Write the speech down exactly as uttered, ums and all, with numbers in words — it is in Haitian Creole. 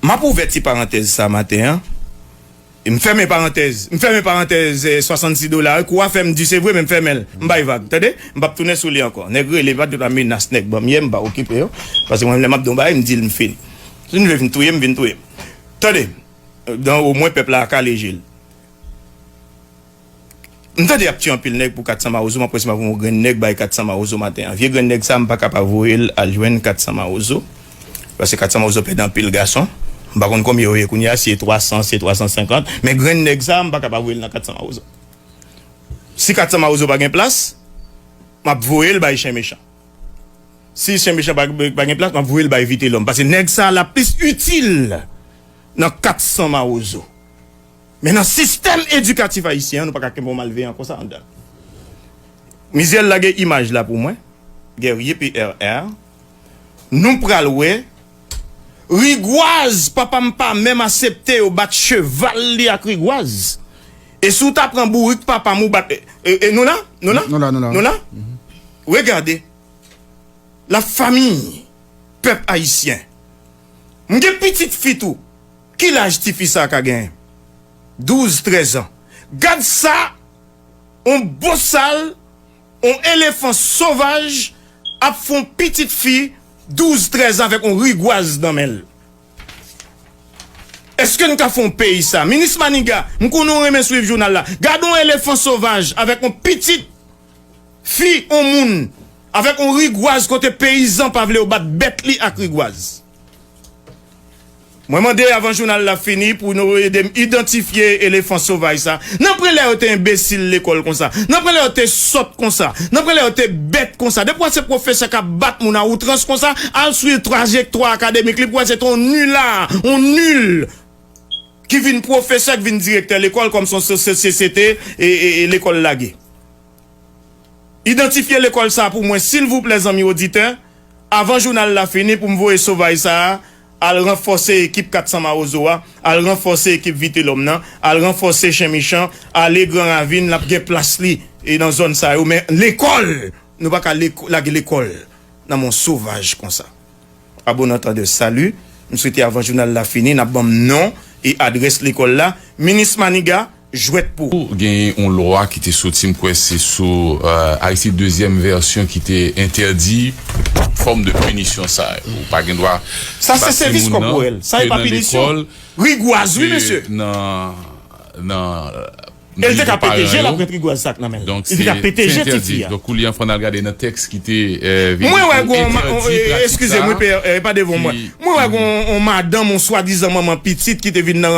M ap ouvè ti parantèz sa maten an. M fèmen parantèz. M fèmen parantèz eh, swasannsis dola. Kou a fè m di se vre, men m fèmen l. M bay vag. Tande? M p ap tounen sou li ankò. Nèg rele, pa tout la menas nèg ban m ye, m pa okipe yo. Paske mwen, lè m ap di yon bagay, m di l m fini. Si n vle vin touye m, vin touye m. Tande? Dan omwen pèp la kale je l. M tande y ap tiye anpil nèg pou kat san mawozo, m ap wè si m ap yon grenn nèg bay kat san mawozo maten an. Vye grenn nèg sa, m pa kapab voye l al jwenn kat san mawozo. Paske kat san mawozo pèdi anpil gason. M pa konn konbyen yo ye kounye a, si se twa san, si se twa san senkant. Men grenn nèg sa, m pa kapab voye l nan kat san mawozo. Si kat san mawozo pa gen plas, m ap voye l bay chen mechan. Si chen mechan pa, pa gen plas, m ap voye l bay Vitelòm. Paske nèg sa la plis itil nan kat san mawozo. Men nan sistèm edikatif ayisyen an, nou pa ka kenbe yon malveyan konsa anndan. Mizyèl lage imaj la pou mwen. Guerrier P R R. Nou pral wè Rigwaz, papa m pa menm asepte yo bat cheval li ak Rigwaz. E si w ta pran bourik papa m ou bat. E, e, e nou la? Nou la? Nou la, nou la. Nou la? Regade. Lafanmi pèp ayisyen. M gen pitit fi tou. Ki laj tifi sa ka genyen? Douz, trèz an. Gad sa, on bosal, on elefan sovaj ap fè on pitit fi douz, trèz an avèk on rigwaz nan men l. Èske n ka fè on peyi sa? Minis Maniga, m konnen w renmen swiv jounal la. Gad on elefan sovaj avèk on pitit fi on moun avèk on rigwaz kote peyizan pa vle yo bat bèt li ak rigwaz. Mwen mande avan jounal la fini pou nou ede m idantifye elefan sovaj sa. Nanpwen lè yo te enbesil lekòl konsa. Nanpwen lè yo te sòt konsa. Nanpwen lè yo te bèt konsa. Depi w wè se pwofesè k ap bat moun a outrans konsa, al swiv trajektwa akademik li pou w wè se te on nila, on nil ki vin pwofesè, ki vin direktè lekòl kòm se on sosyete e, e, e lekòl lage. Idantifye lekòl sa pou mwen, silvouplè, zanmi oditè, avan jounal la fini, pou m voye sovaj sa a al ranfòse ekip kat san mawozo a, al ranfòse ekip Vitelòm nan, al ranfòse chen mechan, ale Gran Ravin, l ap gen plas li e nan zòn sa yo. Men lekòl, nou pa ka lek- lage lekòl nan men yon sovaj konsa. Abonnan tande sali. M swete avan jounal la fini, n ap ban m non e adrès lekòl la. Minis Maniga, jwèt pou ou. Genyen yon lwa ki te soti, m kwè se sou, euh, Ayiti dezyèm vèsyon ki te entèdi fòm de pinisyon sa yo. Ou pa gen dwa bat timoun nan, ke nan lekòl, rigwaz, wi, mesye. Nan, nan, e l te ka pete je l ap met rigwaz sa k nan men l. Li te ka pete je tifi a. Donk, kounye a, fò n al gade nan tèks ki te, euh, vini pou entèdi pratik sa a. Eskize m, wi, P R, pa devan mwen. Mwen wè gen yon madanm, yon swadizan manman pitit ki te vin nan